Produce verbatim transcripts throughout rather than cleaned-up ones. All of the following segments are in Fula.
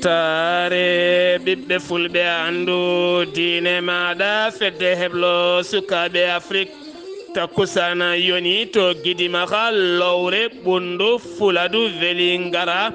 Taare ɓiɓɓe fulɓe, anndu diine maaɗa, fedde heblo sukaaɓe Afrik. Takkusana yoni to Gidimaxa, Lowre, Ɓunndu, Fuladu, Welingara.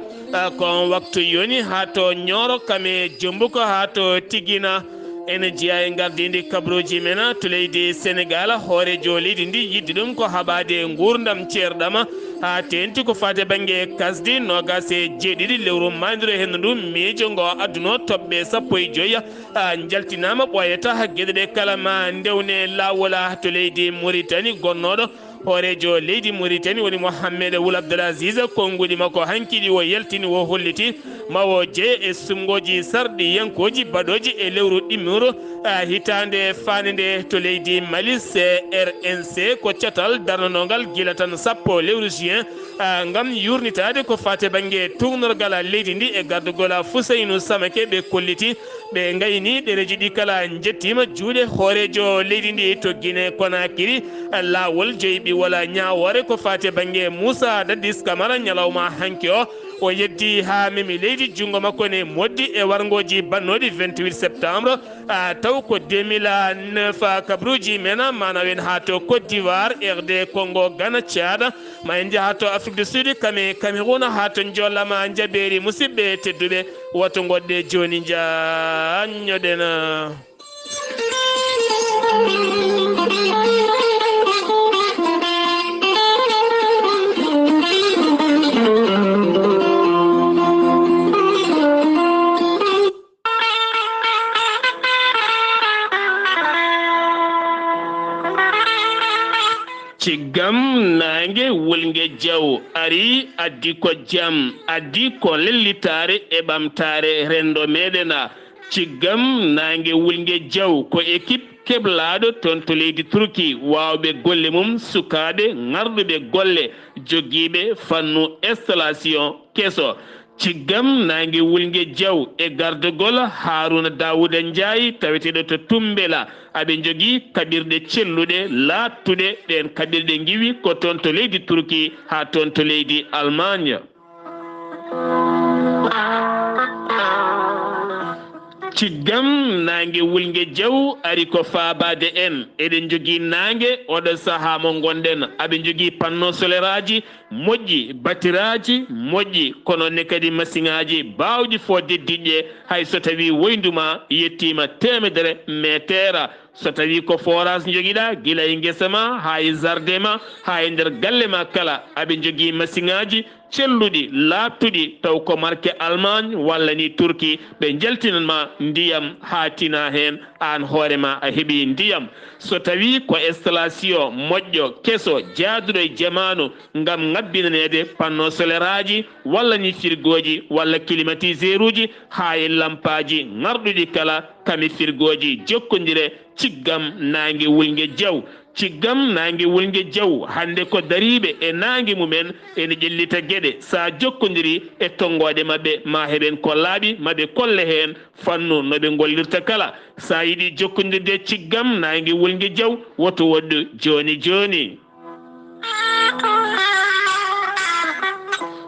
Ko on waktu yoni haa to Ñooro, Kame, Jumbuko, haa to Tigina. Ene jeyaa e ngardiindi kabaruuji men to leydi Senegaal. Hooreejo leydi ndi yiɗi ɗum ko haɓaade nguurndam ceerɗam, haa teeŋti ko faati bannge kasdi. Noogaas e jeeɗiɗi lewru maaynduru e henndu ndu, miijo ngo addunoo toɓɓe sappo e joy, a, njaltinaama, ɓooyata. Geɗe ɗe kala ma ndewne laawol, a, to leydi Muritani. Gonnooɗo hooreejo leydi Muritani woni Mohammed Wul Abdul Aziz. Konnguɗi makko hanki ɗi o yaltini, o holliti ma o jeye e suɓngooji sarɗiyankooji baɗooji e lewru ɗimmuru, a, hitaande faande nde to leydi Mali. C R N C ko catal darnanoongal gila tan sappo lewru juin, a, ngam yuurnitaade ko faati bannge tuugnorgal leydi ndi e gardugol Fuseynu Samake. Ɓe kolliti ɓe ngayni ɗereeji ɗi kala, njettiima juuɗe hooreejo leydi ndi to Gine Konakiri. Laawol joyi ɓiwol ñaawoore ko faati bannge Muusa Dadis Kamara ñalawma hanki o. O yeddi haa memi leydi, junngo makko ne moɗɗi e warngooji bannooɗi vingt-huit septembre, a, taw ko deux mille neuf, a, kabaruuji men, a, ma nawen haa to Côte d'Ivoire, R D Congo, Ghana, Tchad, ma en njaha to Afrique du Sud, Kame, Cameroun, haa to njollama njabeeri. Musidɓe tedduɓe, woto ngoɗɗe jooni, njaanñoɗen. Ciggam naange wulnge jaw ari, addi ko jam, addi ko lellitaare e ɓamtaare renndo meɗen. Ciggam naange wulnge jaw ko équipe keblaaɗo toon to leydi Turki, waawɓe golle mum, sukaaɓe ŋarɗuɓe golle, jogiiɓe fannu installation keso. Ciggam naange wulnge jaw e gardagol Haruna Dawuda Njaay, taweteeɗo to Tumbela. Aɓe njogii kaɓirɗe celluɗe, laaɓtuɗe. Ɗeen kaɓirɗe ngiwi ko toon to leydi Turki haa toon to leydi Allemagne. Ciggam naange wulnge jaw ari ko faabaade en. Eɗen njogii naange oɗo sahaa mo ngonɗen. Aɓe njogii panneau solaire aji moƴƴi, batiraaji moƴƴi, kono ne kadi masiŋaaji baawɗi fodde diƴƴe, hay so tawii woyndu ma yettiima teemedere meeteer. So tawii ko forage njogiɗaa, gila e ngesa ma, haa e jardin ma, haa e nder galle ma kala, aɓe njogii masiŋaaji celluɗi, laaɓtuɗi, taw ko marque Allemagne walla ni Turki, ɓe njaltinan ma ndiyam haa tina heen, aan hoore ma a heɓii ndiyam. So tawii ko installation moƴƴo, keso, jaaduɗo e jamaanu, ngam ŋabbinaneede panneau solaire aji, walla ni firgooji, walla climatiseur uji, haa e lampaaji ŋarɗuɗi kala, kame firgooji jokkondire, ciggam naange wulnge jaw. Ciggam naange wulnge jaw, hannde ko dariiɓe e naange mumen ene ƴellita geɗe. So a jokkondirii e tonngooɗe maɓɓe, ma heɓen kollaaɓi, ma ɓe kolle heen fannu no ɓe ngollirta kala. So a yiɗi jokkondirde e ciggam naange wulnge jaw, woto woɗɗu jooni jooni.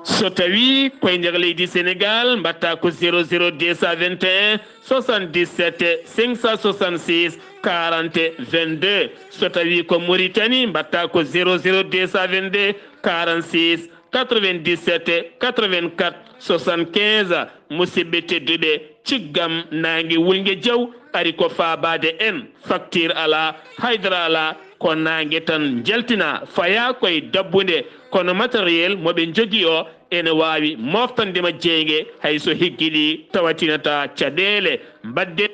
So tawii koye nder leydi Senegaal, mbaɗta ko zéro zéro deux cent vingt et un, soixante-dix-sept, cinq cent soixante-six, quarante, vingt-deux. So tawii ko Mauritanie, mbaɗta ko zéro zéro deux cent vingt-deux, quarante-six, quatre-vingt-dix-sept, quatre-vingt-quatre, soixante-quinze. Musidɓe tedduɓe, ciggam naange wulnge jaw ari ko faabaade en. Facture alaa, haydara alaa, ko naange tan njaltina, fayaa koye dabbunde. Kono matériel mo ɓe njogii o ene waawi moftande ma jeynge, hay so higgiɗi tawatinataa caɗeele. Mbaɗde.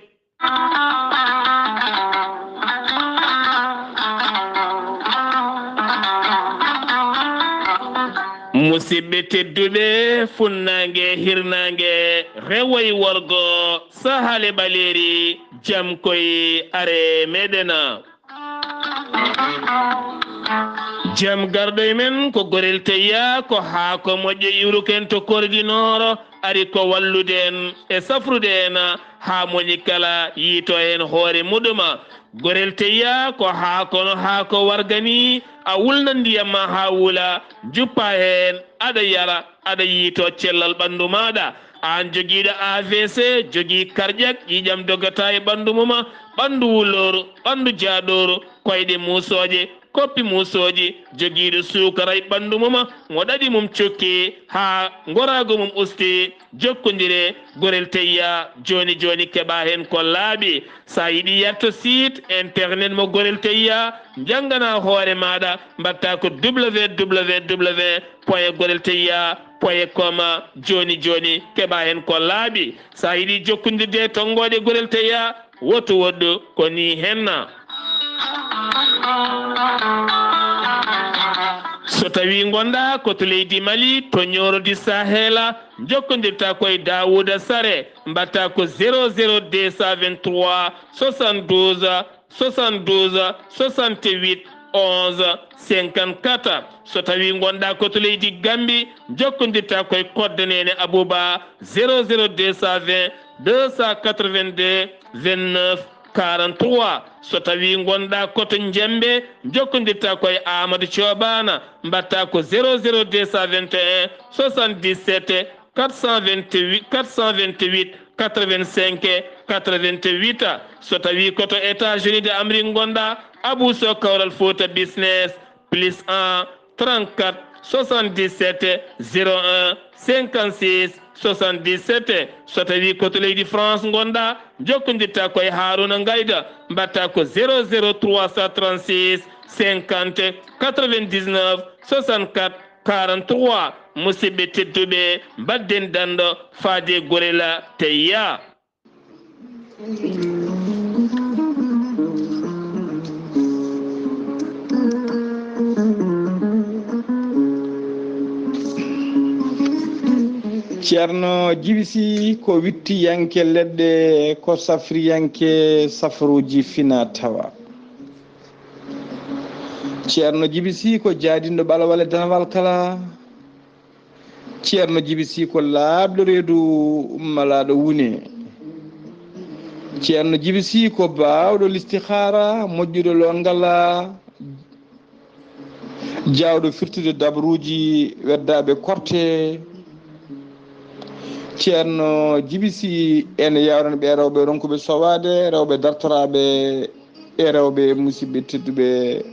Musidɓe tedduɓe, funnaange, hirnaange, rewo e worgo, sahaale ɓaleeri, jam koye are meɗen. Jam garɗo e men ko Gorel Teyya, ko haako moƴƴo iwruken to Kordinooro, ari ko wallude en e safrude en haa moni kala yiito heen hoore muɗum. Gorel Teyya ko haako no haako warga ni, a wulna ndiyam ma haa wula, njuppa heen, aɗa yara, aɗa yiito cellal ɓanndu maaɗa. Aan jogiiɗo A V C, jogii karƴak, ƴiiƴam dogataa e ɓanndu mum, ɓanndu wulooru, ɓanndu jaaɗooru, koyɗe muusooje, koppi muusooji, jogiiɗo suukara e ɓanndu mum, mo ɗaɗi mum cukki haa ngoraagu mum usti, jokkondire Gorel Teyya jooni jooni, keɓaa heen ko laaɓi. So a yiɗi yalto site internet mo Gorel Teyya, njannganaa hoore maaɗa, mbaɗtaa ko www point gorel teyya point com. Jooni jooni, keɓaa heen ko laaɓi. So a yiɗi jokkondirde e tonngooɗe Gorel Teyya, woto woɗɗu ko nii henna. So tawii ngonɗaa ko to leydi Mali, to Nioro du Sahel, njokkondirtaa ko e Daouda Sare, mbaɗtaa ko zéro zéro deux cent vingt-trois soixante-douze soixante-douze soixante-huit onze cinquante-quatre. So tawii ngonɗaa ko to leydi Gambi, njokkondirtaa ko e kodde Neene Abouba, zéro zéro deux cent vingt deux cent quatre-vingt-deux vingt-neuf quarante-trois. So tawii ngonɗaa ko to Njembe, njokkondirtaa ko e Amadou Thioban, mbaɗtaa ko zéro zéro deux cent vingt et un soixante-dix-sept quatre cent vingt-huit, quatre cent vingt-huit quatre-vingt-cinq quatre-vingt-huit. So tawii ko to États-Unis de Amérique ngonɗaa, Abou Sow, Kawral Fouta Business, plus un, trente-quatre, soixante-dix-sept, zéro un, cinquante-six, soixante-dix-sept. So tawii ko to leydi France ngonɗaa, njokkondirtaa ko e Harouna Ngayda, mbaɗtaa ko zéro zéro trois cent trente-six cinquante quatre-vingt-dix-neuf soixante-quatre quarante-trois. Musidɓe tedduɓe, mbaɗden danndo faade Gorel Teyya. Ceerno Jibi Sih ko wittiyanke leɗɗe, ko safriyanke safruuji fina tawa. Ceerno Jibi Sih ko jaadinɗo ɓalwal e danwal kala. Ceerno Jibi Sih ko laaɓɗo reedu, malaaɗo wune. Ceerno Jibi Sih ko baawɗo listihaara, moƴƴuɗo loongal, jaawɗo firtude dabruuji weddaaɓe korte. Ceerno Jibi Sih ene yawrani ɓee rewɓe ronkuɓe sowaade, rewɓe dartoraaɓe e rewɓe musidɓe tedduɓe,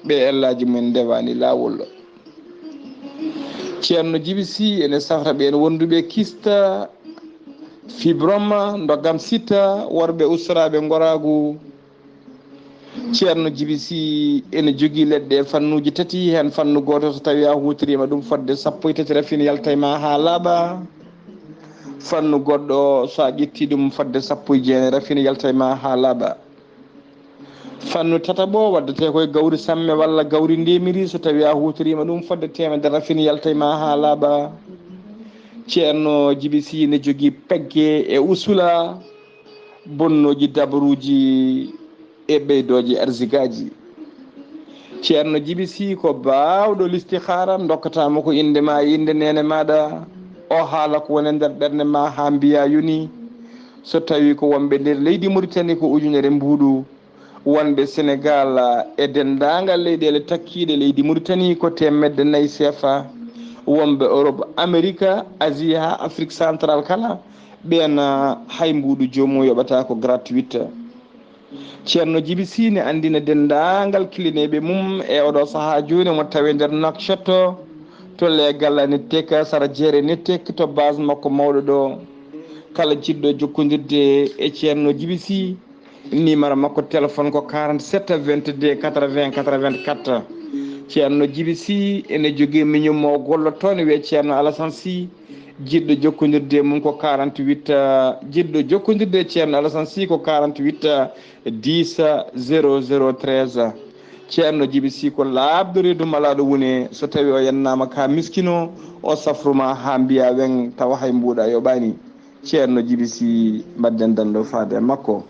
ɓe ellaaji mumen ndewaani laawol. Ceerno Jibi Sih ene safra ɓeen wonduɓe kista, fibroma, ndoggam sitta, worɓe ustoraaɓe ngoraagu. Ceerno Jibi Sih ene jogii leɗɗe e fannuuji tati, heen fannu gooto so tawii a huutoriima ɗum fodde sappo e tati, rafin yalta e ma haa laaɓa. Fannu goɗɗo, so a ƴettii ɗum fodde sappo e jeenayi, rafin yalta e ma haa laaɓa. Fannu tataɓo waddetee ko e gawri samme walla gawri ndemiri, so tawii a huutoriima ɗum fodde teemedere, rafin yalta e ma haa laaɓa. Ceerno Jibi Sih ne jogii pegge e usula, bonnooji dabruuji e ɓeydooji arzikaaji. Ceerno Jibi Sih ko baawɗo listihaara, ndokkataa mo ko innde ma e innde neene maaɗa. O haala ko woni e nder ɓernde ma haa mbiyaa yoni. So tawii ko wonɓe nder leydi Muritani ko ujunere mbuuɗu, wonɓe Senegaal e denndaangal leyɗeele takkiiɗe leydi Muritani ko teemedde nayi seefa, wonɓe Europe, Amerika, Asie haa Afrik Central kala, ɓeen hay mbuuɗu joomum yoɓataa ko gratuit. Ceerno Jibi Sih ne anndina denndaangal kilineeɓe mum e oɗo sahaa jooni, omo tawee nder Nouakchott, to Les Gallanes Tech, sara jeere Nettek, to base makko mawɗo ɗo. Kala jiɗɗo jokkondirde e Ceerno Jibi Sih, numéro makko téléphone ko quarante-sept vingt-deux quatre-vingts quatre-vingt-quatre. Ceerno Jibi Sih ene jogii miñum mo gollotoo, ne wiyee Ceerno Alassane Sih. Jiɗɗo jokkondirde e mum ko quarante-huit, eh, jiɗɗo jokkondirde e Ceerno Alassane Sih ko quarante-huit, eh, dix, eh, zéro zéro treize. Ceerno Jibi Sih ko laaɓɗo reedu, malaaɗo wune. So tawii o yennaama ka miskino, o safru ma haa mbiyaa weŋ, tawa hay mbuuɗa yoɓaani. Ceerno Jibi Sih, mbaɗden danndo faade e makko.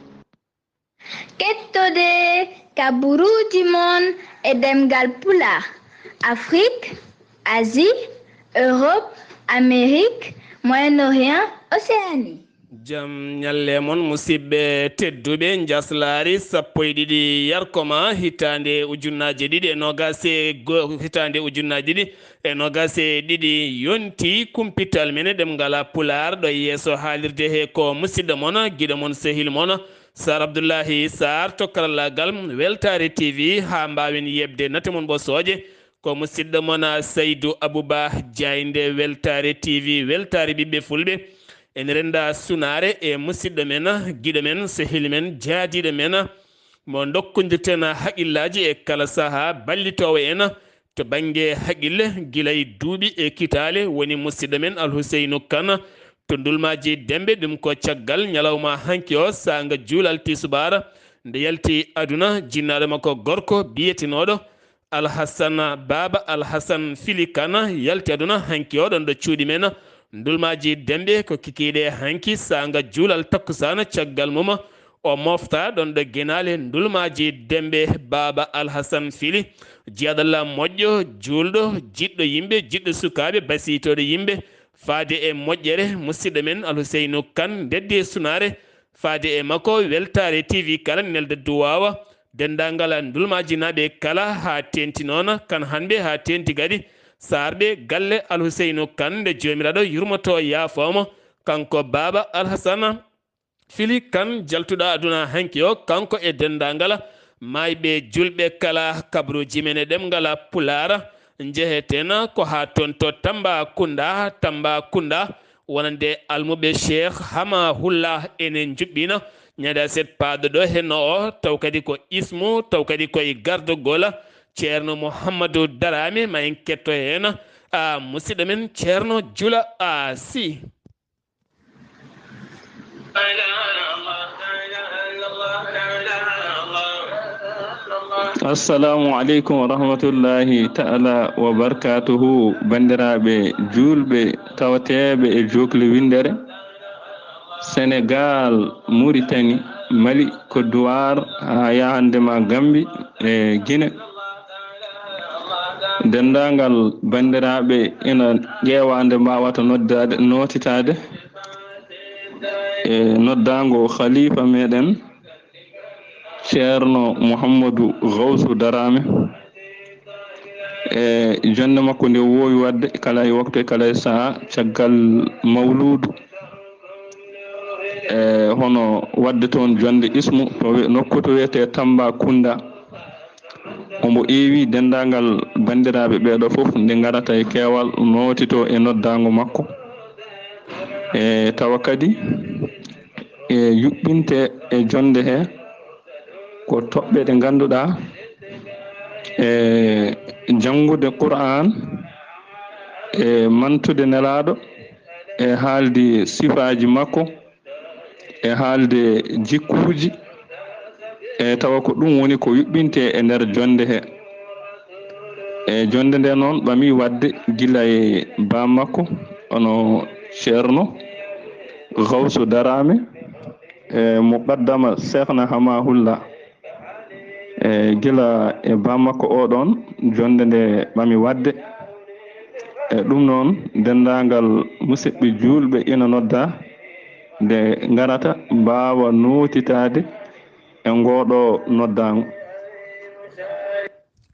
Kettode kaburuuji mon e ɗemngal Pulaar, Afrik, Asie, Europe, Amérique, Moyen-Orient, Océanie. Jam ñalle mon, musidɓe tedduɓe. Njaslaari sappo e ɗiɗi yarkoma, hitaande ujunnaaje ɗiɗi e noogaas e go-, hitaande ujunnaaje ɗiɗi e noogaas e ɗiɗi yonti. Kumpital men e ɗemngal Pulaar ɗo yeeso haalirde he ko musidɗo mon, giɗo mon, sehil mon, Sar Abdullahi Sar to karallaagal Weltaare T V, haa mbaawen yeɓde nate mon ɓosooje. Ko musidɗo mon, Saydu Abuba Jaaynde, Weltaare T V, weltaare ɓiɓɓe Fulɓe. Ene rennda sunaare e musidɗo men, giɗo men, sehil men, jaadiiɗo men, mo ndokkondirten haqillaaji e kala sahaa, ballitoowo en to bannge haqille, gila e duuɓi e kitaale, woni musidɗo men Alhuseynu Kan to Ndulmaaji Dembe. Ɗum ko caggal ñalawma hanki o, saanga juulal tisubaar, nde yalti aduna, jinnaaɗo makko gorko biyetenooɗo Alhasan, Baaba Alhasan Fili Kan yalti aduna hanki o ɗon ɗo cuuɗi men Ndulmaaji Dembe. Ko kikiiɗe hanki saanga juulal takkusaana, caggal mum o mofta ɗon ɗo genaale Ndulmaaji Dembe, Baaba Alhasan Fili, jiyaaɗo Allah moƴƴo, juulɗo, jiɗɗo yimɓe, jiɗɗo sukaaɓe, basiitooɗo yimɓe, faade e moƴƴere, musidɗo men Alhuseynu Kan, ndeddi e sunaare, faade e makko, Weltaare T V kala nelda duwaawa, denndaangal Ndulmaajinaaɓe kala, haa teenti noon Kan Hanɓe, haa teenti kadi Saarɓe, galle Alhuseynu Kan, nde Joomiraaɗo yurmoto, yaafooma, kanko Baaba Alhasana Fili Kan, jaltuɗo aduna hanki o, kanko e denndaangal maayɓe juulɓe kala, kabaruuji men e ɗemngal Pulaar njeheten ko haa toon to Tambacounda, Tambacounda, wonande almuɓe Cheikh Hama Hulla ene njuɓɓina ñande aset paaɗo ɗo henno o, taw kadi ko ismu, taw kadi ko e gardagol Ceerno Mouhamadou Darame, ma en ketto heen, a, musidɗo men Ceerno Jula, a, Sy. Assalamu aleykum wa rahmatullahi ta'ala wa barakatuhu, banndiraaɓe juulɓe tawateeɓe e jookli winndere, Senegaal, Muritani, Mali, Kodduwaar, haa yahande ma Gambi e Gine. Denndaangal banndiraaɓe ina ƴeewa nde mbaawata noddaade, nootitaade e noddaango khalifa meɗen, Ceerno Mouhamadou Gawsu Darame, e jonnde makko nde woowi waɗde kala e waktu e kala e saha caggal mawluudu, e hono waɗde toon jonnde ismu to we-, nokku to wiyetee Tambacounda. Omo eewi denndaangal banndiraaɓe ɓeeɗo fof nde ngarata e keewal nootito e noddaango makko. E tawa kadi e yuɓɓinte e jonnde he ko toɓɓe ɗe ngannduɗaa e janngude Qur'aan, e mantude Nelaaɗo, e haalde sifaaji makko, e haalde jikkuuji, e tawa ko ɗum woni ko yuɓɓinte e nder jonnde he. E jonnde nde noon ɓami waɗde gila e baa makko, hono Ceerno Gawsu Darame, e muqaddama Seekhna Hama Hulla. E gila e baa makko o ɗoon, jonnde nde ɓami waɗde. E ɗum noon, denndaangal musidɓe juulɓe ina nodda nde ngarata mbaawa nootitaade e ngooɗo noddaango.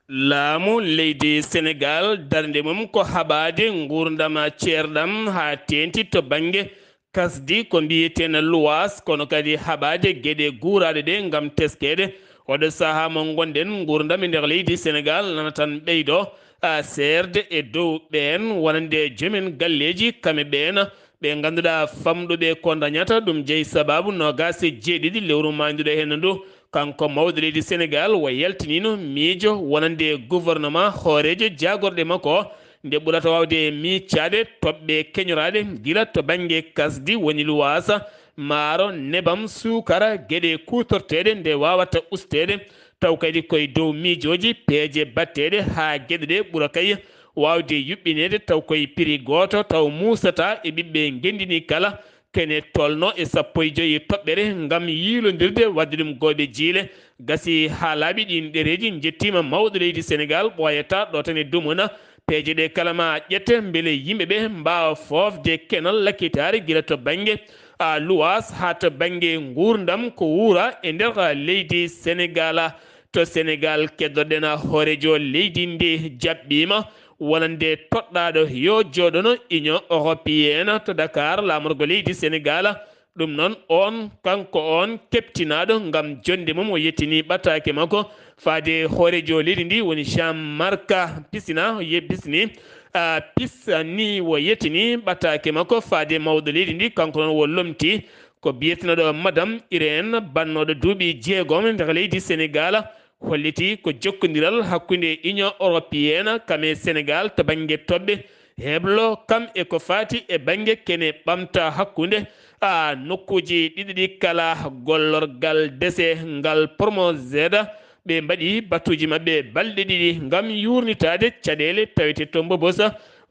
Laamu leydi Senegaal, darnde mum ko haɓaade nguurndam ceerɗam haa teeŋti to bannge kasdi, ko mbiyeteeɗo luwaas, kono kadi haɓaade geɗe guuraaɗe ɗe ngam teskeede. Oɗo sahaa mo ngonɗen, nguurndam e nder leydi Senegaal nana tan ɓeydo, a, seerde e dow ɓeen wonande joomen galleeji, kamɓe ɓeen ɓe ngannduɗaa famɗuɓe ko dañata. Ɗum jeyi sabaabu noogaas e jeeɗiɗi lewru maayduɗo heen ndu, kanko mawɗo leydi Senegaal o yaltiniino miijo wonande gouvernement, hooreejo jaagorɗe makko, nde ɓurata waawde miicaade toɓɓe keñoraaɗe gila to bannge kasdi, woni luwaasa, maaro, nebam, suukara, geɗe kuutorteeɗe nde waawata usteede, taw kadi koye dow miijooji, peeje batteeɗe haa geɗe ɗe ɓura kay waawde yuɓɓineede, taw koye piri gooto, taw muusataa e ɓiɓɓe ngenndi ndi kala, kene tolno e sappo e joyi toɓɓere ngam yiilondirde, waɗde ɗum gooɓe jiile. Gasi haa laaɓi, ɗiin ɗereeji njettiima mawɗo leydi Senegaal, ɓooyataa ɗo tan e dumuna. Peeje ɗe kala ma ƴette mbele yimɓe ɓe mbaawa foofde kenal lakkitaare gila to bannge a luwaas haa to bannge nguurndam ko wuura e nder leydi Senegaal. To Senegaal, keddoɗen hooreejo leydi ndi jaɓɓiima wonande toɗɗaaɗo yo jooɗono Union Européenne to Dakar laamorgo leydi Senegaal. Ɗum noon, oon, kanko oon keɓtinaaɗo ngam jonnde mum, o yettini ɓataake makko faade hooreejo leydi ndi, woni Jean Marc Pisina, ye-, Pisini, a, Pisani, o yettini ɓataake makko faade mawɗo leydi ndi, kanko noon o lomti ko biyeteeɗo Madame Irène, bannooɗo duuɓi jeegom nder leydi Senegaal, holliti ko jokkondiral hakkunde Union Européenne kam e Senegaal to bannge toɓɓe, heblo kam e ko faati e bannge kene ɓamta hakkunde, a, nokkuuji ɗiɗi ɗi kala. Gollorgal dese ngal Promo Z, ɓe mbaɗi batuuji maɓɓe balɗe ɗiɗi ngam yuurnitaade caɗeele tawete to Mbobos.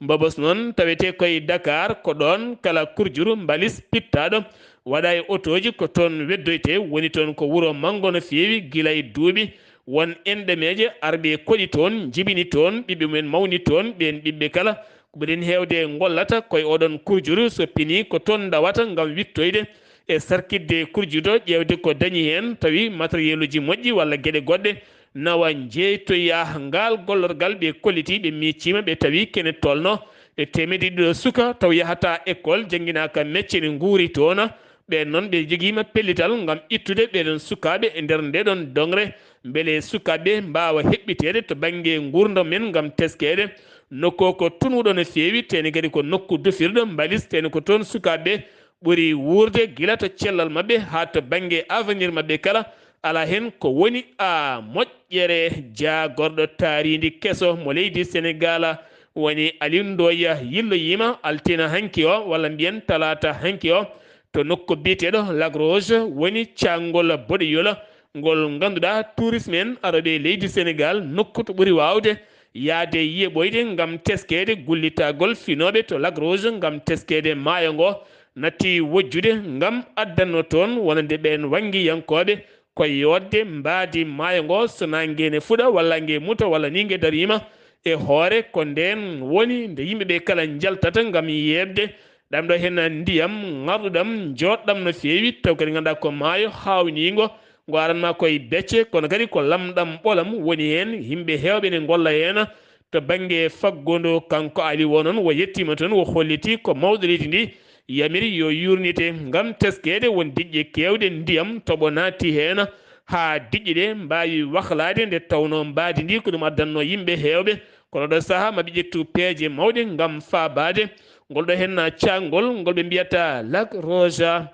Mbobos noon tawete koye Dakar, ko ɗoon kala kurjuru mbalis pittaaɗo waɗa e otooji ko toon weddoyte, woni toon ko wuro manngo no feewi gila e duuɓi. Won enɗemeeje arɓe koɗi toon, njibini toon, ɓiɓɓe mumen mawni toon, ɓeen ɓiɓɓe kala ko ɓuri heewde ngollata koye oɗon kurjuru, so pinii ko toon ndawata ngam wittoyde e sarkitde kurjudo, ƴeewde ko dañi heen, tawi matériel uji moƴƴi walla geɗe goɗɗe nawa njeeytoya. Ngaal gollorgal ɓe kolliti, ɓe miijiima, ɓe tawi kene tolno e teemedde ɗiɗo suka taw yahata école, jannginaaka métier, ne nguuri toon. Ɓeen noon ɓe njogiima pellital ngam ittude ɓeeɗoon sukaaɓe e nder ndeeɗoon doŋre, mbele sukaaɓe mbaawa heɓɓiteede to bannge nguurndam men ngam teskeede. Nokku o ko tunwuɗo no feewi, teeni kadi ko nokku dufirɗo mbalis, teeni ko toon sukaaɓe ɓuri wuurde gila to cellal maɓɓe haa to bannge avenir maɓɓe kala. Alaa heen ko woni a moƴƴere jaagorɗo taariindi keso mo leydi Senegaal, woni Aliou Ndoye, yilloyiima altina hanki o, walla mbiyen talaata hanki o, to nokku biyeteeɗo Lac Rose, woni caangol boɗeyol ngol ngannduɗaa tourisme en arooɓe e leydi Senegaal, nokku to ɓuri waawde yaade yeeɓoyde ngam teskeede gullitagol finooɓe to Lac Rose ngam teskeede maayo ngo, natti wojjude ngam addanno toon wonande ɓeen wanngiyankooɓe ko yootde mbaadi maayo ngo, so naange ne fuɗa walla nge muta walla ni nge dariima e hoore, ko ndeen woni nde yimɓe ɓe kala njaltata ngam yeeɓde ɗam ɗo heen ndiyam ŋarɗuɗam, jooɗɗam no feewi, taw kadi ngannduɗaa ko maayo haawniingo, ngo aranma koye becce, kono kadi ko lamɗam ɓolam woni heen, yimɓe heewɓe ne ngolla heen to bannge faggudu. Kanko Ali wo noon, o yettiima toon, o holliti ko mawɗo leydi ndi yamiri yo yuurnite ngam teskeede won diƴƴe keewɗe ndiyam toɓo naatti heen, haa diƴƴe ɗe mbaawi wahlaade, nde tawnoo mbaadi ndi ko ɗum addanno yimɓe heewɓe. Kono ɗo sahaa, maɓe ƴettu peeje mawɗe ngam faabaade ngol ɗo heen caangol ngol ɓe mbiyata Lac Roja.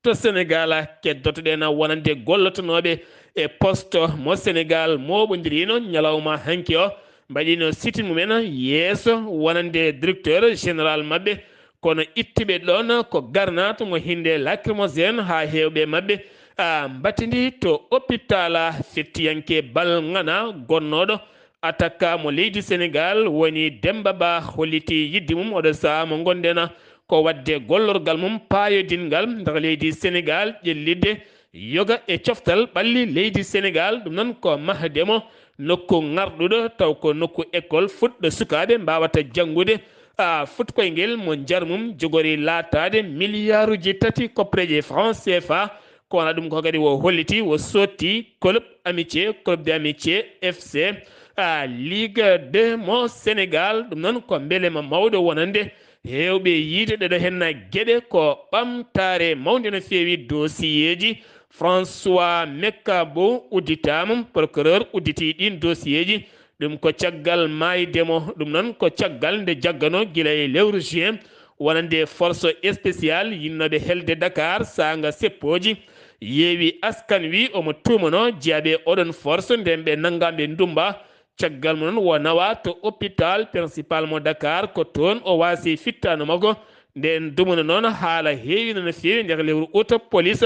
To Senegaal, keddotoɗen wonande gollotonooɓe e poste mo Senegaal mooɓondirino ñalawma hanki o, mbaɗino sitin mumen yeeso wonande directeur général maɓɓe. Kono ittuɓe ɗoon ko garnaato mo hinnde lacrymogène haa heewɓe maɓɓe, a, mbatindi to hôpital, fettiyanke bal ŋana gonnooɗo attaquant mo leydi Senegaal woni Demba Ba, holliti yiɗde mum oɗo sahaa mo ngonɗen ko waɗde gollorgal mum paayodinngal nder leydi Senegaal, ƴellitde yoga e coftal ɓalli leydi Senegaal. Ɗum noon ko mahde mo nokku ŋarɗuɗo, taw ko nokku école fuɗɗo sukaaɓe mbaawata janngude, a, fuɗkoyngel mo njar mum jogori laataade miliyaaruuji tati koppareeje franc C F A. Ko wona ɗum ko kadi o holliti, o sotti club amitié, club de amitié F C, a, Ligue deux mo Senegaal. Ɗum noon ko mbelema mawɗo wonande heewɓe yiide ɗeɗo heen geɗe ko ɓamtaare mawnde no feewi. Dossier ji François Mekabo udditaama, procureur udditi ɗiin dossier ji. Ɗum ko caggal maayde mo, ɗum noon ko caggal nde jaggano gila e lewru juin, wonande force spéciale yinnooɓe helde Dakar saanga seppooji yeewi askan wi omo tuumanoo jiyaaɓe oɗon force nden ɓe nanngaa ɓe ndummba. Caggal mo noon o nawa to hôpital principal mo Dakar, ko toon o waasi fittaandu makko. Nden dumano noon haala heewino no feewi nder lewru août, police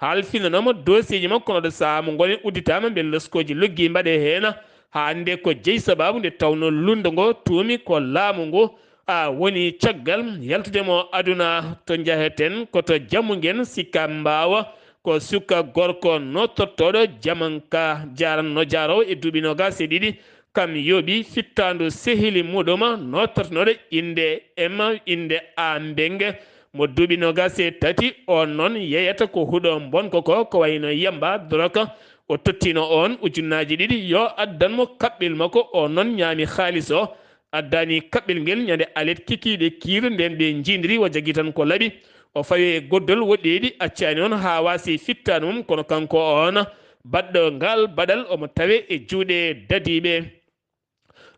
halfinanooma dossier ji makko, kono ɗo sahaa mo ngonen udditaama, mbele loskooji luggi mbaɗee heen. Haa hannde ko jeyi sabaabu nde tawnoo lunndo ngo tuumi ko laamu ngu, a, woni caggal yaltude mo aduna. To njaheten ko to Jammungen, Sicap Mbao, ko suka gorko nootortooɗo Jamanka, jaaran no jaaroo e duuɓi noogaas e ɗiɗi, kam yooɓi fittaandu sehili muɗum nootortooɗo innde M, innde A Mbenge, mo duuɓi noogaas e tati, oon noon yeeyata ko huɗo mbonko ko, ko wayno yamba, drogue. O tottino oon ujunnaaji ɗiɗi, yo addan mo kaɓɓel makko, oon noon ñaami haalis o, addani kaɓɓel ngel ñande alet kikiiɗe kiir, nden ɓe njiidiri, o jaggi tan ko laɓi. O fawi e goddol woɗɗeeɗi, accaani oon haa waasi fittaandu mum, kono kanko oon baɗɗo ngaal baɗal, omo tawe e juuɗe dadiiɓe.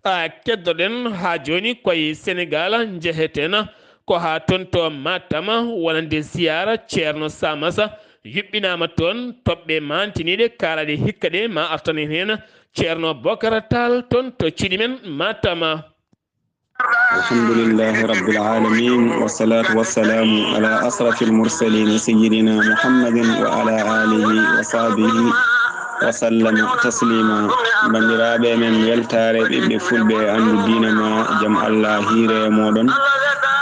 A keddoɗen haa jooni koye Senegaal, njeheten ko haa toon to Matam, wonande ziyaara Ceerno Samasa yuɓɓinaama toon, toɓɓe maantiniiɗe kaalaaɗe hikka ɗe ma artanen heen Ceerno Bokara Taal toon to cuuɗi men Matam. الحمد لله رب العالمين، والصلاة والسلام على أشرف المرسلين سيدنا محمد وعلى آله وصحبه وسلم تسليما. Banndiraaɓe men weltaare ɓiɓɓe fulɓe, anndu diina ma, jam Allah hiire e mooɗon.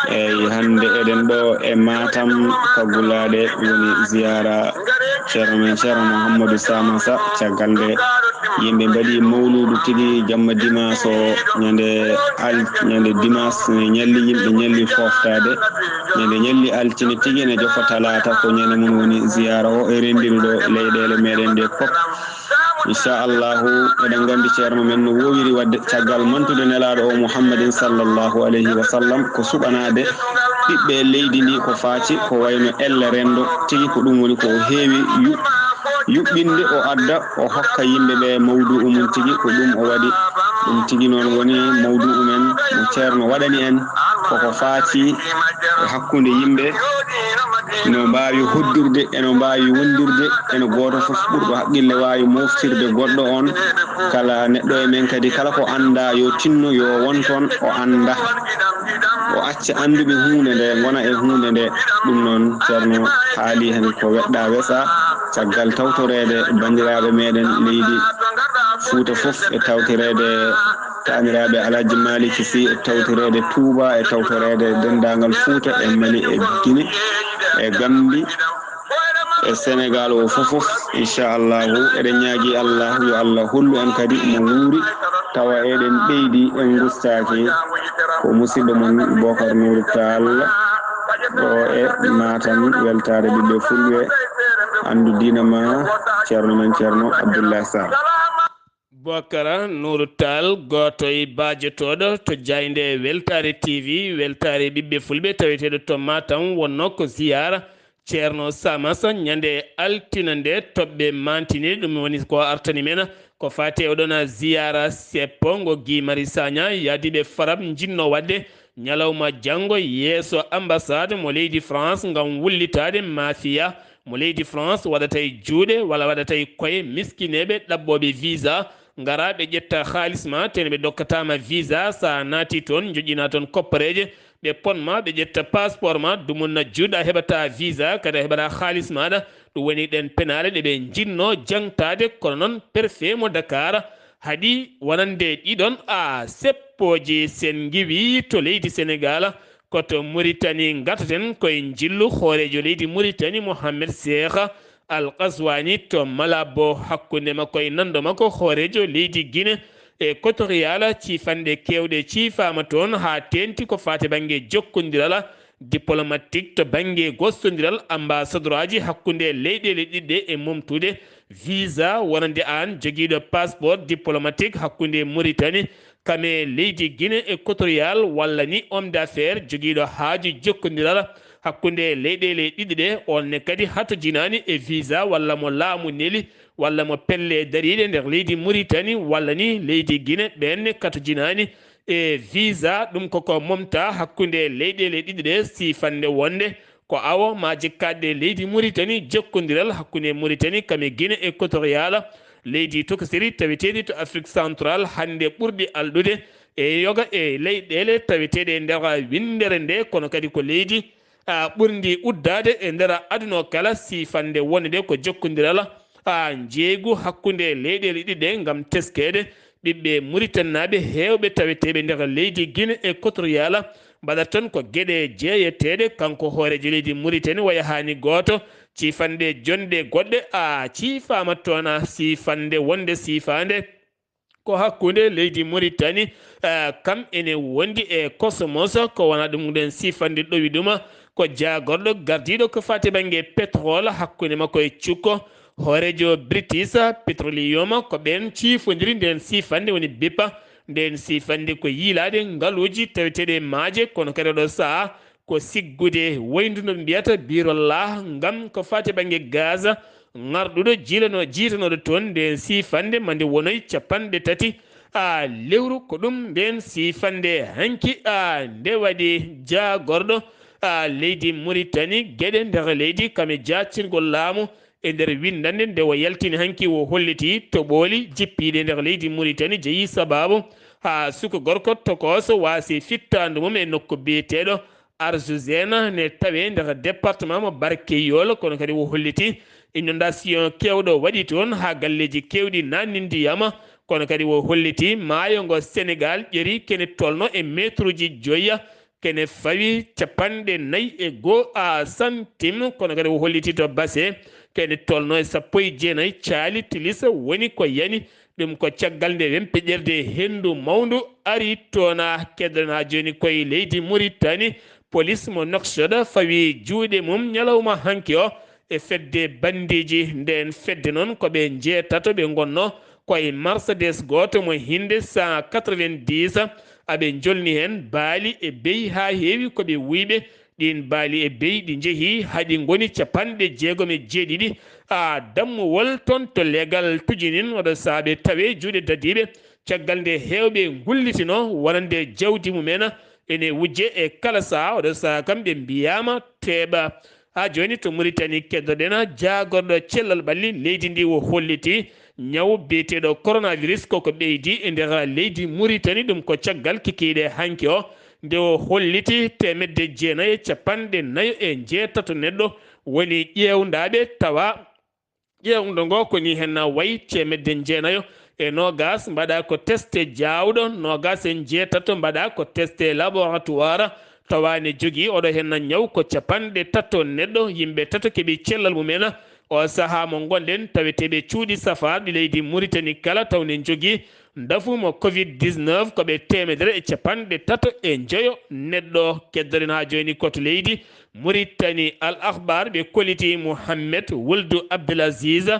Eyi, hannde eɗen ɗo e Matam, Kaggulaaɗe, woni ziyaara Ceerno men Ceerno Mouhamadou Samassa. Caggal nde yimɓe mbaɗi mawluudu tigi jamma dimanche o, ñande al-, ñande dimanche ne ñalli yimɓe, ñalli fooftaade. Ñande ñalli altine tigi ne jofa talaata, ko ñande mum woni ziyaara o e renndirɗo leyɗeele meɗen ɗe pop. Inchallahu, eɗen nganndi ceerno men no woowiri waɗde caggal mantude nelaaɗo o Muhammadin sallallahu alayhi wa sallam, ko suɓanaade ɓiɓɓe leydi ndi ko faati ko wayno elle renndo tigi, ko ɗum woni ko o heewi yu-, yuɓɓinde, o adda, o hokka yimɓe ɓe mawdu'u mum tigi, ko ɗum o waɗi. Ɗum tigi noon woni mawdu'u men mo ceerno waɗani en, koko faati e hakkunde yimɓe, no mbaawi hoddirde, eno mbaawi wondirde, eno gooto fof ɓurɗo haqqille waawi moftirde goɗɗo on. Kala neɗɗo e men kadi, kala ko anndaa yo tinno, yo won toon o annda. O acca annduɓe huunde nde, ngona e huunde nde. Ɗum noon, ceerno haali heen ko weɗɗa weesaa, caggal tawtoreede banndiraaɓe meɗen leydi Fuuta fof, e tawtoreede taaniraaɓe Alhaji Malick Sy, e tawtoreede Touba, e tawtoreede denndaangal Fuuta, e Mali, e Guinée, e Gambie, e Senegaal o fof fof. Inchallahu, eɗen ñaagi Allah, yo Allah hollu en kadi mo wuuri, tawa eɗen ɓeydi, en ngustaaki. Ko musidɗo mon Bokar Nour Tall, ɗo e Matam, weltaare ɓiɓɓe fulɓe, anndu diina ma, ceerno men ceerno Abdoulaye Sarr. Bokara Nour Tall, gooto e baajotooɗo to jaaynde Weltaare T V, Weltaare ɓiɓɓe fulɓe, taweteeɗo to Matam, wonno ko ziyaara Ceerno Samassa ñande altine nde, toɓɓe mantini, ɗum woni ko artani men, ko faati e oɗon ziyaara seppo ngo Guy Marius Sagna yaadiiɓe Farab njinno waɗde ñalawma janngo yeeso ambassade mo leydi France ngam wullitaade mafia mo leydi France waɗata e juuɗe walla waɗata e koye miskineeɓe ɗaɓɓooɓe visa, ngara ɓe ƴetta haalis ma, tene ɓe dokkataama visa, sa naati toon, njoƴƴina toon koppareeje, ɓe pon ma, ɓe ƴetta passeport ma, dumunna juuɗe, a heɓata visa, kadi a heɓata haalis maɗa. Ɗum woni ɗen penaale ɗe ɓe njinno jaŋtaade, kono noon préfet mo Dakar haɗi wonande ɗiɗon a seppooje sen ngiwi to leydi Senegaal, ko to Mauritanie ngatoten koye njillu hooreejo leydi Mauritanie Mohamed Cheikh Al Qazouani to Malabo, hakkunde makko e nanndo makko hooreejo leydi Guinée Equatorial, ciifanɗe keewɗe ciifaama toon, haa teeŋti ko faati bannge jokkondiral diplomatique to bannge gostondiral, ambassadoraaji hakkunde leyɗeele ɗiɗi ɗe e momtude visa wonande aan jogiiɗo passeport diplomatique hakkunde Mauritanie kam e leydi Guinée Equatorial, walla ni homme d'affaires jogiiɗo haaju jokkondiral hakkunde leyɗeele ɗiɗi ɗe, on ne kadi hatojinaani e visa walla mo laamu neli walla mo pelle dariiɗe nder leydi Mauritanie walla ni leydi Guinée, ɓeen ne katojinaani e visa. Ɗum koko momta hakkunde leyɗeele ɗiɗi ɗe, siifande wonde ko awo ma jikkaɗe leydi Mauritanie, jokkondiral hakkunde Mauritanie kam e Guinée Equatorial, leydi tokosiri taweteeɗi to Afrique Central, hannde ɓurɗi alɗude e yoga e leyɗeele taweteeɗe e nder winndere nde, kono kadi ko leydi, a, ɓurndi uddaade e nder aduna o kala, siifande wonde ko jokkondiral, a, njeeygu hakkunde leyɗeele ɗiɗi ɗe ngam teskeede ɓiɓɓe Mauritanie naaɓe heewɓe taweteeɓe nder leydi Guinée Equatorial. Mbaɗata toon ko geɗe jeeyeteeɗe, kanko hooreejo leydi Mauritanie waya haani gooto, ciifanɗe jonɗe goɗɗe, a, ciifaama toon, a, siifande wonde siifaande Ko hakkunde leydi Mauritanie, eh, kam ene wondi e Cosmos, ko wona ɗum nden siifannde ɗowi ɗuma, ko jaagorɗo gardiiɗo ko faati bannge pétrole hakkunde makko e cukko. Hooreejo British Petroleum, ko ɓeen ciifondiri nden siifannde woni bipa. Nden siifannde ko yiilaade ngaluuji taweteeɗe e maaje, kono kadi oɗo sahaa ko siggude woyndu no ɓe mbiyata Birollah, ngam ko faati bannge gaz ŋarɗuɗo jiilano-, jiitanooɗo toon. Nden siifannde ma nde wonoy capanɗe tati, a, lewru. Ko ɗum nden siifannde hanki, a, nde waɗi jaagorɗo, a, leydi Mauritanie geɗe nder leydi kam e jaacingol laamu e nder winndannde nde o yaltini hanki, o holliti toɓooli jippiiɗe nder leydi Mauritanie jeyi sabaabu haa suka gorko tokooso waasi fittaandu mum e nokku biyeteeɗo Arzuzena ne tawee nder département mo Barkeyol, kono kadi o holliti inondation keewɗo waɗi toon haa galleeji keewɗi naatni ndiyam, kono kadi o holliti maayo ngo Senegal ƴeri kene tolno e meetruuji joyi, kene fawi capanɗe nayi e goo a santim, kono kadi o holliti to Basse kene tolno e sappo e jeenayi caali tilisa woni ko yani. Ɗum ko caggal nde wempeƴerde henndu mawndu ari toon. Keddana jooni koye leydi Mauritanie, police mo Nouakchott fawi juuɗe mum ñalawma hanki o e fedde bandiiji. Ndeen fedde noon ko ɓe njeetato ɓe ngonno koye Mercedes gooto mo hinnde cent quatre-vingt-dix. Aɓe njolni heen baali e beyi haa heewi ko ɓe wuyɓe. Ɗiin baali e beyi ɗi njehi haa ɗi ngoni capanɗe jeegom e jeeɗiɗi. A, dammuwol toon to leegal tujinin oɗo sahaa ɓe tawee juuɗe dadiiɓe. Caggal nde heewɓe ngullitino wonande jawdi mumen ene wujje e kala sahaa, oɗo sahaa kam ɓe mbiyaama teeɓa. Haa jooni to Mauritanie keddoɗen jaagorɗo cellal ɓalli leydi ndi o holliti ñaw biyeteeɗo coronavirus koko ɓeydi e nder leydi Mauritanie. Ɗum ko caggal kikiiɗe hanki o nde o holliti teemedde jeenayi e capanɗe nayo e njeetato neɗɗo woni ƴeewndaaɓe tawa ƴeewndo ngo ko ni heen wayi teemedde jeenayo e noogaas mbaɗa ko teste jaawɗo, noogaas e njeetato mbaɗa ko teste laboratoire, tawa ne jogii oɗo heen ñaw ko capanɗe tato neɗɗo, yimɓe tato keɓi cellal mumen. O sahaa mo ngonɗen taweteeɓe cuuɗi safaarɗi leydi Mauritanie kala taw ne njogii ndafu mo covid dix-neuf ko ɓe teemedere e capanɗe tato e njoyo neɗɗo. Keddoɗen haa jooni ko to leydi Mauritanie. Al Akhbar ɓe kolliti Mohamed Wuldu Abdelaziz,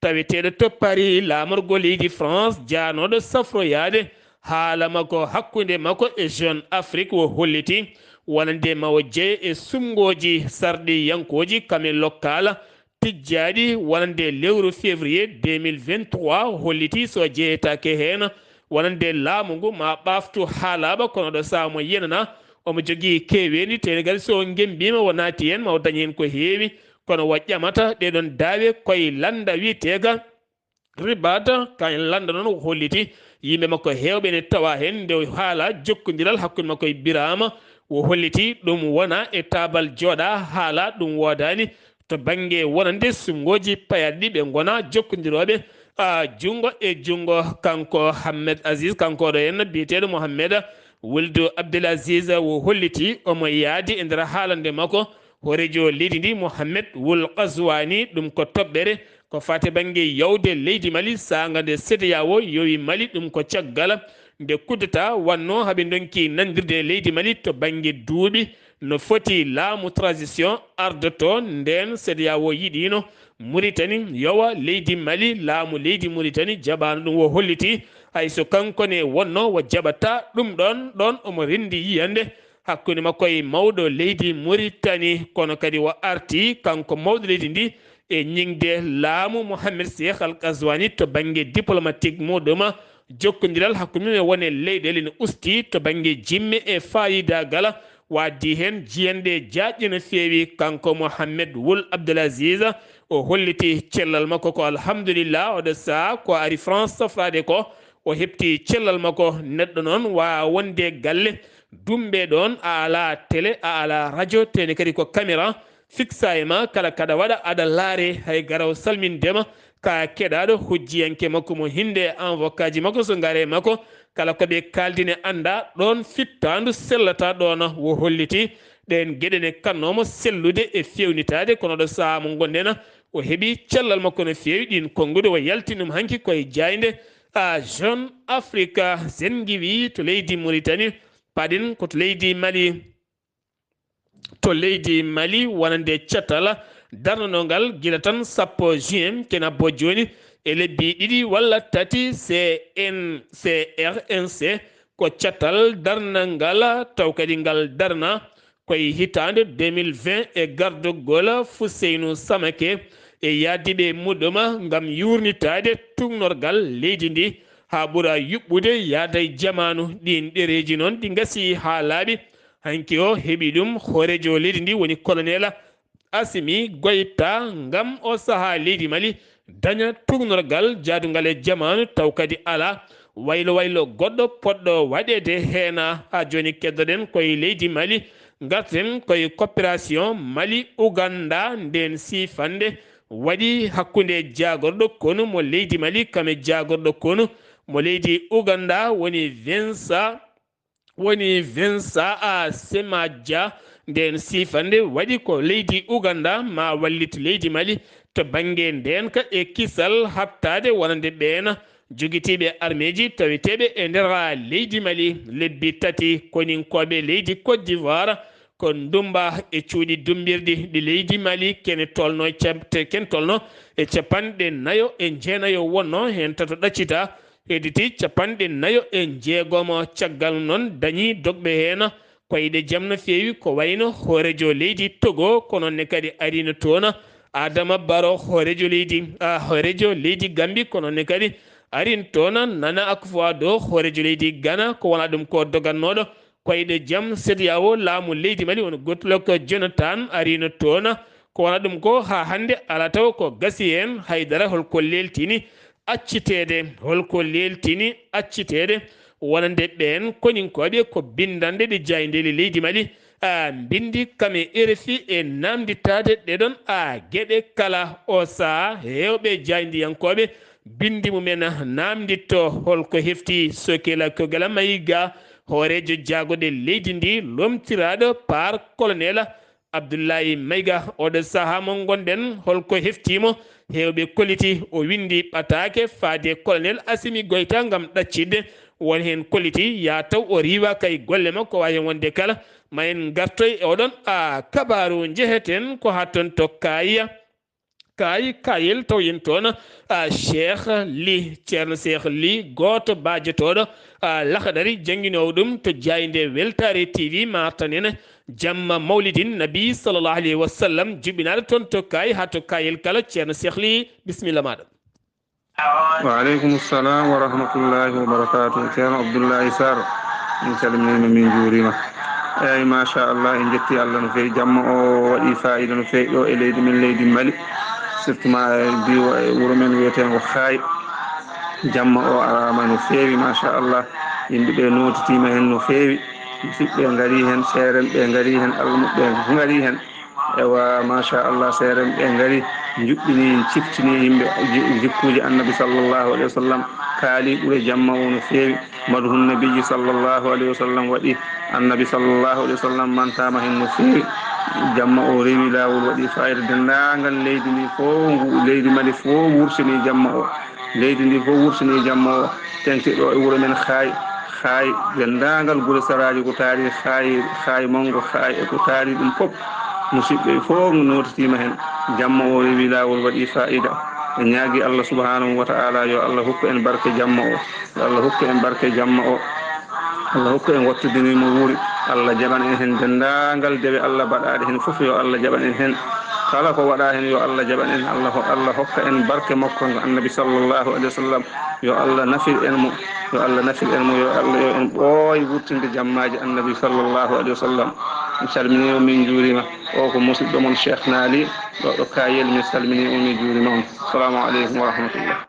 taweteeɗo to Paris, laamorgo leydi France, jaanooɗo safroyaade haala makko hakkunde makko e Jeune Afrique, o holliti wonande ma o jeye e suɓngooji sarɗiyankooji kam e lokkaala tijjaaɗi wonande lewru février deux mille vingt-trois, holliti so jeyetaake heen wonande laamu ngu ma ɓaaftu haalaaba, kono ɗo sahaa mo yenana omo jogii keeweendi, teni kadi so ngemmbiima o naati heen ma o dañ heen ko heewi, kono o ƴamata ɗeɗon daawe koye lannda wiyeteega Ribat. Kañ lannda noon o holliti yimɓe makko heewɓe ne tawa heen nde o haala jokkondiral hakkunde makko e Birama. O holliti ɗum wona e taabal jooɗa haala, ɗum woodaani to bannge wonande suɓngooji payaaɗi ɗi ɓe ngona jokkondirooɓe, a, junngo e junngo. Kanko Hammed Aziz, kanko ɗo henna biyeteeɗo Mohammed Wuldu Abdel Aziz, o holliti omo yaadi e nder haalande makko hooreejo leydi ndi Mohammed Wul Qazwani, ɗum ko toɓɓere ko faati bannge yawde leydi Mali, saanga nde CEDEAO yowi Mali, ɗum ko caggal nde kudeta wanno haɓe ndonki nandirde leydi Mali to bannge duuɓi no foti laamu transition ardoto. Ndeen CEDEAO yiɗino Muritani yowa leydi Mali, laamu leydi Muritani jaɓaano ɗum. O holliti hay so kanko ne wonno o jaɓata ɗum ɗoon, ɗoon omo renndi yiyande hakkunde makko e mawɗo leydi Muritani, kono kadi o arti kanko mawɗo leydi ndi e ñiŋde laamu Mohamed Cheikh Al Qazwani to bannge diplomatique muɗum. Jokkondiral hakkunde mum e wone leyɗeele ne usti to bannge jimme e faayidaagal. Waɗdi heen jiyanɗe jaajɗe no feewi. Kanko Mohamed Wul Abdelaziz, o holliti cellal makko ko alhamdulillah, oɗo sahaa ko ari France safraade ko, o heɓti cellal makko. Neɗɗo noon waawa wonde galle, dumɓe ɗoon, a alaa télé, a alaa radio, tene kadi ko caméra fixa e ma, kala kaɗa waɗa aɗa laare. Hay gara o salmindema ka keɗaaɗo hojjiyanke makko mo hinde envokaaji makko so ngare makko, kala ko ɓe kaaldi ne annda ɗoon fittaandu sellata ɗoon. O holliti ɗeen geɗe ne kannoomo sellude e feewnitaade, kono ɗo sahaa mo ngonɗen o heɓi cellal makko no feewi. Ɗiin konnguɗi o yaltini ɗum hanki koye jaaynde a Jeune Africa, Sen Ngiwi to leydi Mauritanie, paɗen ko to leydi Mali. To leydi Mali, wonande catal darnangal gila tan sappo juin, kena bo jooni e lebbi ɗiɗi walla tati, C N C R N C ko catal darnangal, taw kadi ngal darna koye hitaande deux mille vingt e gardugol Fuseynu Samake e yaadiiɓe muɗum ngam yuurnitaade tuugnorgal leydi ndi haa ɓura yuɓɓude yaada e jamaanu. Ɗiin ɗereeji noon ɗi ngasii haa laaɓi. Hanki o heɓi ɗum hooreejo leydi ndi woni Kolonel Asimi Goyta ngam o sahaa leydi Mali daña tuugnorgal jaadungal e jamaanu, taw kadi alaa waylo waylo goɗɗo poɗɗo waɗeede heen. Haa jooni keddoɗen koye leydi Mali, ngarten koye coopération Mali Ouganda. Ndeen siifannde waɗi hakkunde jaagorɗo konu mo leydi Mali kam e jaagorɗo konu mo leydi Ouganda woni Vincent, woni Vincent a Semaja. Ndeen siifannde waɗi ko leydi Ouganda ma wallit leydi Mali to bannge ndeenka e kisal haɓtaade wonande ɓeen jogitiiɓe armeeji taweteeɓe e nder leydi Mali. Lebbi tati koninkooɓe leydi Côte d'Ivoire ko ndummba e cuuɗi dummbirɗi ɗi leydi Mali, kene tolno e cap-, te-, ken tolno e capanɗe nayo e jeenayo wonno heen tato ɗaccita, hedditi capanɗe nayo e jeegomo. Caggal noon dañi dogɓe heen koyɗe jam no feewi, ko wayno hooreejo leydi Togo, ko noon ne kadi arino toon Adama Barrow, hooreejo leydi, a, hooreejo leydi Gambi, ko noon ne kadi arin toon Nana Akufo-Addo, hooreejo leydi Ghana, ko wona ɗum ko dogannooɗo koyɗe jam CEDEAO, laamu leydi Mali, woni Goodluck Jonathan, arino toon. Ko wona ɗum ko haa hannde alaa taw ko gasi heen haydara. Holko leeltini acciteede, holko leeltini acciteede wonande ɓeen koninkooɓe ko binndannde ɗe jaayndeeli leydi Mali, a, mbinndi kam e R F I e naamnditaade ɗeɗon, a, geɗe kala. O sahaa heewɓe jaayndiyankooɓe binndi mumen naamnditto holko hefti Sokela Kogela Mayiga, hooreejo jaagoɗe leydi ndi, lomtiraaɗo par Kolonel Abdullahi Mayiga. Oɗo sahaa mo ngonɗen, holko hefti mo? Heewɓe kolliti o winndi ɓataake faade Kolonel Asimi Goyta ngam ɗaccitde. Won heen kolliti yaa taw o riiwaaka e golle makko. Waawi heen wonde kala, ma en ngartoy e oɗon, a, kabaaru. Njeheten ko haa toon to Kaaya. Kaay, Kayel, taw yen toon, a, Cheikh Ly, Ceerno Cheikh Ly, gooto baajotooɗo, a, Laxdari, jannginoowo ɗum to jaaynde Weltaare T V, ma artan en jamma Mawlidin Nabi sallallahu alayhi wa sallam, jibinaaɗo toon to Kaay haa to Kayel kala. Ceerno Cheikh Ly, bisimilla maaɗa. Wa aleykum salam wa rahmatullahi wa barakatuh. Ceerno Abdullahi Sarr, min calminiima, min njuuriima. Eeyi, machallah, en njetti Allah no feewi. Jamma o waɗi faayiida no feewi ɗo e leydi men, leydi Mali, surtout ma e diiwa e wuro men wiyeteengo Haay. Jamma o araama no feewi, machallah. Yimɓe ɓe nootitiima heen no feewi. Musidɓe ngari heen, seerenɓe ngari heen, almuɓɓe ngari heen. Ewa, machallah, seerenɓe ngari, njuɓɓini, ciftini yimɓe ji-, jikkuuji Annabi sallallahu alayhi wa sallam, kaali ɓure jamma o no feewi. Madhun Nabiyyi sallallahu alayhi wa sallam waɗi, Annabi sallallahu alayhi wa sallam mantaama heen no feewi. Jamma o rewi laawol, waɗi faayiida. Denndaangal leydi ndi fof, ngu, leydi Mali fof wurtini jamma o. Leydi ndi fof wurtini jamma o. Teŋti ɗo e wuro men Haay, Haay, denndaangal gure saraaji ko taari Haay, Haay manngo, Haay e ko taari ɗum fof. Musidɓe fof no nootitiima heen. Jamma o rewi laawol, waɗi faayiida. En ñaagi Allah subhanahu wa ta'ala yo Allah hokku en barke jamma o. Yo Allah hokku en barke jamma o. Allah hokku en wattudini mo wuuri. Allah jaɓan en heen denndaangal dewe Allah baɗaaɗe heen fof, yo Allah jaɓan en heen. Kala ko waɗaa heen, yo Allah jaɓan en. Allah ho-, Allah hokka en barke makko, ngo Annabi sallallahu alayhi wa sallam. Yo Allah nafir en mo. Yo Allah nafir en mo. Yo Allah, yo en ɓooy wurtinde jammaaji Annabi sallallahu alayhi wa sallam. Mi salminii on, min njuuriima. O ko musidɗo mon Cheikh Naali, ɗo, ɗo Kayel. Mi salminii on, min njuuriima on. Salaamu aleykum wa rahmatullah.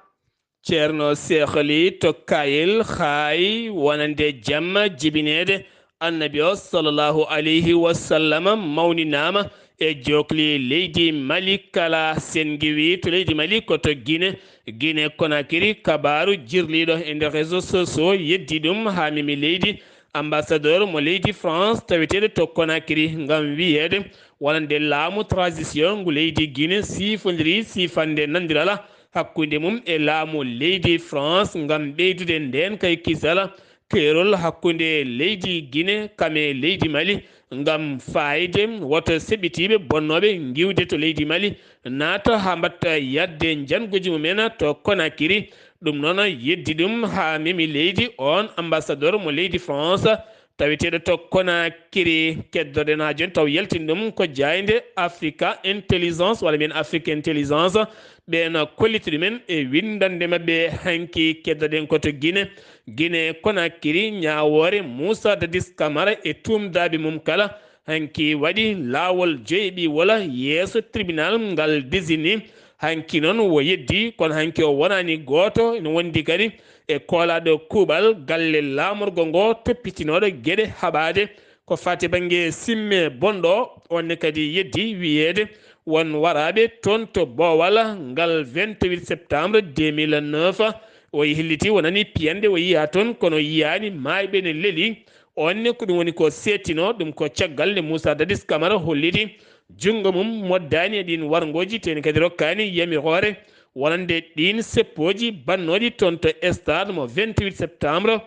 Ceerno Cheikh Ly to Kayel, Haay, wonande jamma jibineede Annabi o sallallahu alayhi wa sallam mawninaama e jookli leydi Mali kala. Sen ngiwi to leydi Mali ko to Guinée, Guinée Conakry, kabaaru jirliiɗo e nder réseaux sociaux yeddi ɗum haa memi leydi. Ambassadeur mo leydi France taweteeɗo to Conakry ngam wiyeede wonande laamu transition ngu leydi Guinée siifondiri siifande nandirala hakkunde mum e laamu leydi France ngam ɓeydude ndeen kay kisal keerol hakkunde leydi Gine kam e leydi Mali ngam faayde woto seɓɓitiiɓe bonnooɓe ngiwde to leydi Mali naata haa mbaɗta yadde njannguuji mumen to Conakry. Ɗum noon yeddi ɗum haa memi leydi oon ambassadeur mo leydi France taweteeɗo to Conakry. Keddoɗen haa jooni taw yaltin ɗum ko jaaynde Africa Intelligence walla mbiyen Afrique Intelligence. Ɓeen kolliti ɗumen e winndannde maɓɓe hanki. Keddoɗen ko to Gine, Gine Conakry, ñaawoore Moussa Dadis Camara e tuumdaaɓe mum kala. Hanki waɗi laawol joyi ɓi wola yeeso tribunal ngal désigné. Hanki noon wo yeddi, kono hanki o wonaani gooto, ene wondi kadi e koolaaɗo kuuɓal galle laamorgo ngo toppitinooɗo geɗe haɓaade ko faati bannge simme bonɗo. Onne kadi yeddi wiyeede won waraaɓe toon to Boowal ngal vingt-huit septembre deux mille neuf. O hilliti wonani piyanɗe o yiyaa toon, kono yiyaani maayɓe ne leli. Onne ko ɗum woni ko seetino ɗum ko caggal nde Moussa Dadis Camara holliti junngo mum moddaani e ɗiin warngooji, teni kadi rokkaani yamiroore wonande ɗiin seppooji bannooɗi toon to stade mo vingt-huit septembre.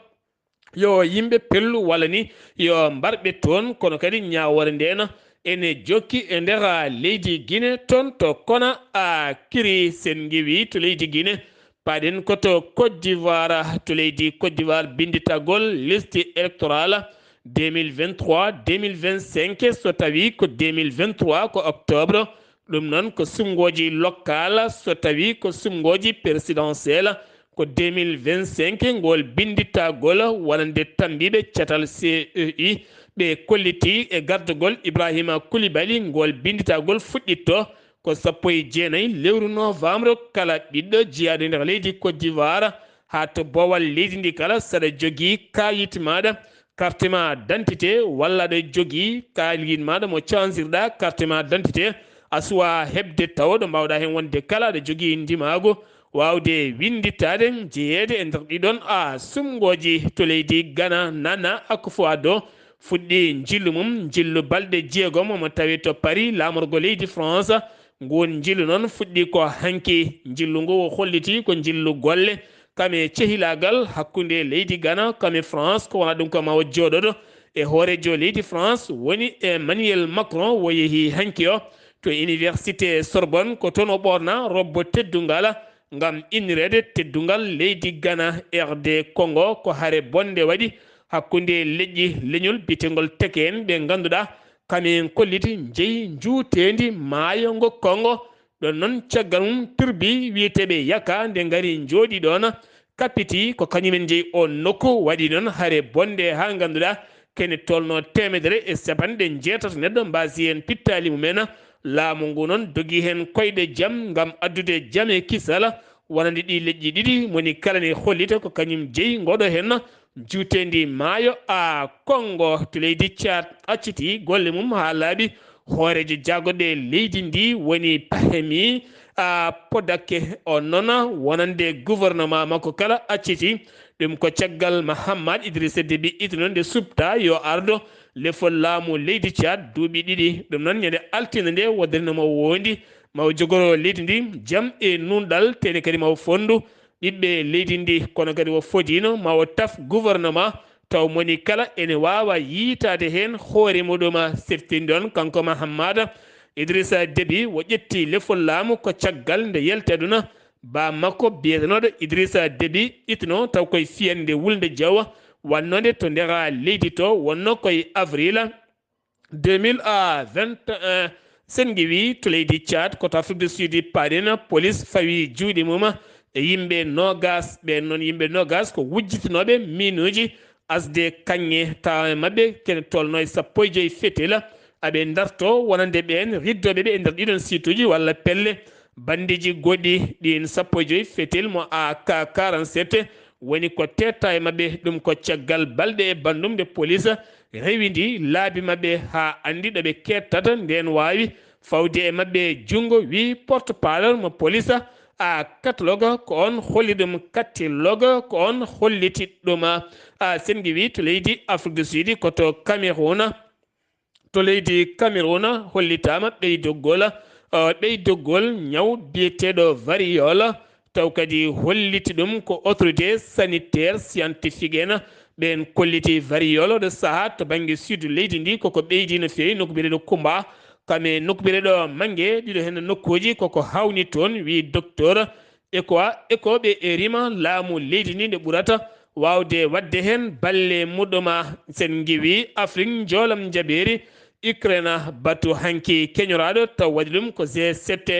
Yo yimɓe pellu walla ni yo mbarɓe toon, kono kadi ñaawoore ndeen ene jokki e nder leydi Gine toon to Conakry. Sen ngiwi to leydi Gine, paɗen ko to Côte d'Ivoire. To leydi Côte d'Ivoire, binnditagol liste électorale deux mille vingt-trois, deux mille vingt-cinq, so tawi ko deux mille vingt-trois ko octobre, ɗum noon ko suɓngooji local, so tawi ko suɓngooji présidentiel ko deux mille vingt-cinq. Ngol binnditagol wonande tammbiiɓe catal C E I ɓe kolliti e gardagol Ibrahima Koulibaly, ngol binnditagol fuɗɗitto ko sappo e jeenayi lewru novembre kala ɓiɗɗo jeyaaɗo e nder leydi Côte d'Ivoire haa to boowal leydi ndi kala, saɗa jogii kaayit maaɗa, carte ma d'identité, walla aɗa jogii kaayit maaɗa mo cansirɗa carte ma d'identité, a suwa heɓde tawo ɗo mbaawɗa heen wonde kala aɗa jogii ndimaagu waawde winnditaade, jeyeede e nder ɗiɗon a suɓngooji to leydi Ghana, Nana Akufo-Addo fuɗɗi njillu mum, njillu balɗe jeegom omo tawi to Paris, laamorgo leydi France. Nguun njillu noon fuɗɗi ko hanki. Njillu ngu o holliti ko njillu golle, kam e cehilaagal hakkunde leydi Ghana, kam e France, ko wona ɗum ko ma o jooɗoɗo e hooreejo leydi France, woni Emmanuel Macron, o yehi hanki o to Université Sorbonne, ko toon o ɓoorna robbo teddungal ngam innireede teddungal leydi Ghana. R D Congo ko hare bonde waɗi hakkunde leƴƴi leñol biyeteengol Teke en, ɓe ngannduɗaa kam en kolliti njeyi njuuteendi maayo ngo Congo. Ɗon noon, caggal mum, turbi wiyeteeɓe Yaka nde ngari njooɗi ɗoon, kappiti ko kañumen njeyi oon nokku, waɗi noon hare bonde haa ngannduɗaa kene tolno teemedere e capanɗe jeetato neɗɗo mbaasi heen pittaali mumen. Laamu ngu noon dogi heen koyɗe jam ngam addude jam e kisal wonande ɗi leƴƴi ɗiɗi, moni kala ne hollita ko kañum jeyi ngoɗo heen juuteendi maayo a Kongo to leydi Tchad acciti golle mum haa laaɓi. Hooreejo jaagoɗe leydi ndi woni Pahemi a Podake, on noon wonande gouvernement makko kala acciti. Ɗum ko caggal Mahamat Idrissa Déby Itno nde suɓta yo ardo lefol laamu leydi Tchad duuɓi ɗiɗi. Ɗum noon, ñande altine nde, woodani no mo woondi, ma o jogoro leydi ndi jam e nunɗal, tene kadi ma o fonndu ɓiɓɓe leydi ndi, kono kadi o fodino ma o taf gouvernement taw moni kala ene waawa yiitaade heen hoore muɗum. Seftinɗon kanko Mahammada Idrissa Déby, o ƴetti lefol laamu ko caggal nde yalti aduna ba makko biyetenooɗo Idrissa Déby Itno, taw koye fiyannde wulnde jawa wannode to ndera leydi to, wonno koye avril deux mille vingt et un. Sen ngiwi to leydi Tchad, ko to Afrique du Sud paɗen, police fawi juuɗe mum e yimɓe noogas. Ɓeen noon yimɓe noogas ko wujjitinooɓe miinuuji asde kaŋŋe, tawa e maɓɓe kene tolno e sappo e joyi fetel. Aɓe darto wonande ɓeen riddooɓe ɓe e nder ɗiɗon situuji walla pelle. Bandiiji goɗɗi ɗiin sappo e joyi fetel mo A K quarante-sept woni ko teetta e maɓɓe. Ɗum ko caggal balɗe e banndum nde police rewindi laabi maɓɓe haa anndi ɗo ɓe kettata ndeen waawi fawde e maɓɓe junngo, wi porte-parole mo police. A catalogue ko on holli ɗum, catalogue ko on holliti ɗum. A sen ngiwi to leydi Afrique du Sud, ko to Cameroun. To leydi Cameroun hollitaama ɓeydogol, uh, ɓeydogol ñaw biyeteeɗo variole, taw kadi holliti ɗum ko autorité sanitaire scientifique en ɓeen kolliti variole ɗo sahaa to bannge sud leydi ndi koko ɓeydi no feewi nokku biyeteɗo Kumba, kam e nokku biyeteɗo Mange, ɗiɗo heen nokkuuji koko hawni toon, wi docteur. Eko eko ɓe erima laamu leydi ndi nde ɓurata waawde waɗde heen balle muɗɗuma. Sen ngiwi Afrik njoolam njabeeri Ukraine batu hanki keñoraaɗo taw waɗi ɗum ko G sept,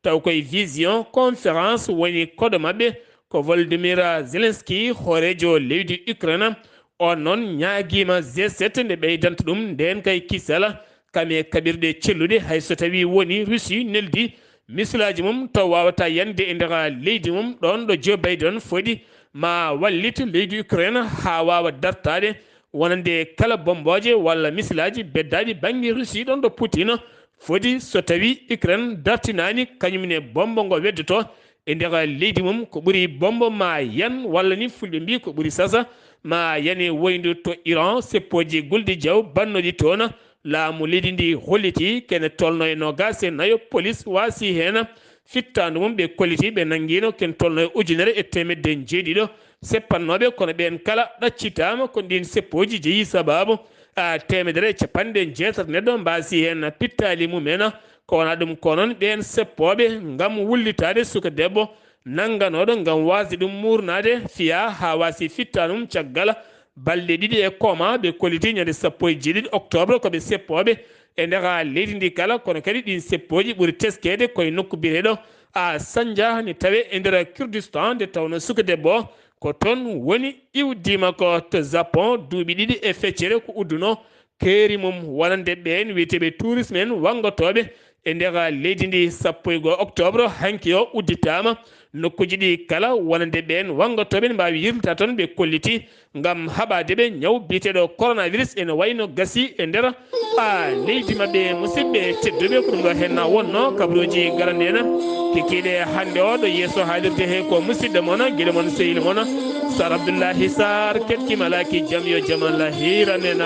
taw koye vision conférence woni koɗo maɓɓe ko Volodymyr Zelensky, hooreejo leydi Ukraine. On noon ñaagiima G sept nde ɓeydanta ɗum ndeen kay kisal, kam e kaɓirɗe celluɗe, hay so tawii woni Russie neldi misilaaji mum taw waawata yande e nder leydi mum ɗoon ɗo Joe Biden foti ma wallit leydi Ukraine haa waawa dartaade wonande kala bommbooje walla misilaaji beddaaɗi bannge Russie ɗoon ɗo Putin foti so tawii Ukraine dartinaani kañum ne bommbo ngo weddoto e nder leydi mum ko ɓuri bommbo ma yan walla ni fulɓe mbi ko ɓuri sasa ma yani woyndu to Iran seppooji gulɗi jaw bannoɗi toon. Laamu leydi ndi holliti kene tolno e noogaas e nayo polis waasi heen fittaandu mum ɓe kolliti ɓe nanngiino ken tolno e ujunere e teemedde njeeɗiɗo seppannooɓe kono ɓeen kala ɗaccitaama ko ɗiin seppooji jeyi sabaabu a teemedere e capanɗe jeetati neɗɗo mbaasi heen pittaali mum en. Ko wona ɗum ko noon ɓeen seppooɓe ngam wullitaade suka debbo nannganooɗo ngam waasde ɗum muurnaade fiyaa haa waasi fittaandu mum caggal balɗe ɗiɗi e koma ɓe kolliti ñande sappo e jeeɗiɗi octobre ko ɓe seppooɓe e nder leydi ndi kala kono kadi ɗin seppooji ɓuri teskeede koye nokku biyeteɗo a Sanja ne tawe e nder Kurdistan nde tawno suka debbo o ko toon woni iwdiima ko to Japon duuɓi ɗiɗi e feccere ko udduno keeri mum wonande ɓeen wiyeteeɓe tourisme en wanngotooɓe e nder leydi ndi sappo e goo octobre hanki o udditaama nokkuuji ɗi kala wonande ɓeen wanngotooɓe ne mbaawi yirlita toon ɓe kolliti ngam haɓaade ɓe ñaw biyeteeɗo coronavirus ene wayno gasi e nder a leydi maɓɓe. Musidɓe tedduɓe ko ɗum ɗo henna wonno kabaruuji garande en kikiiɗe hannde o ɗo yeeso haalirde he ko musidɗo mon giɗo mon sehil mon Sar Abdoullahi Sar ketki malaki jam yo jam Allah hiiran en.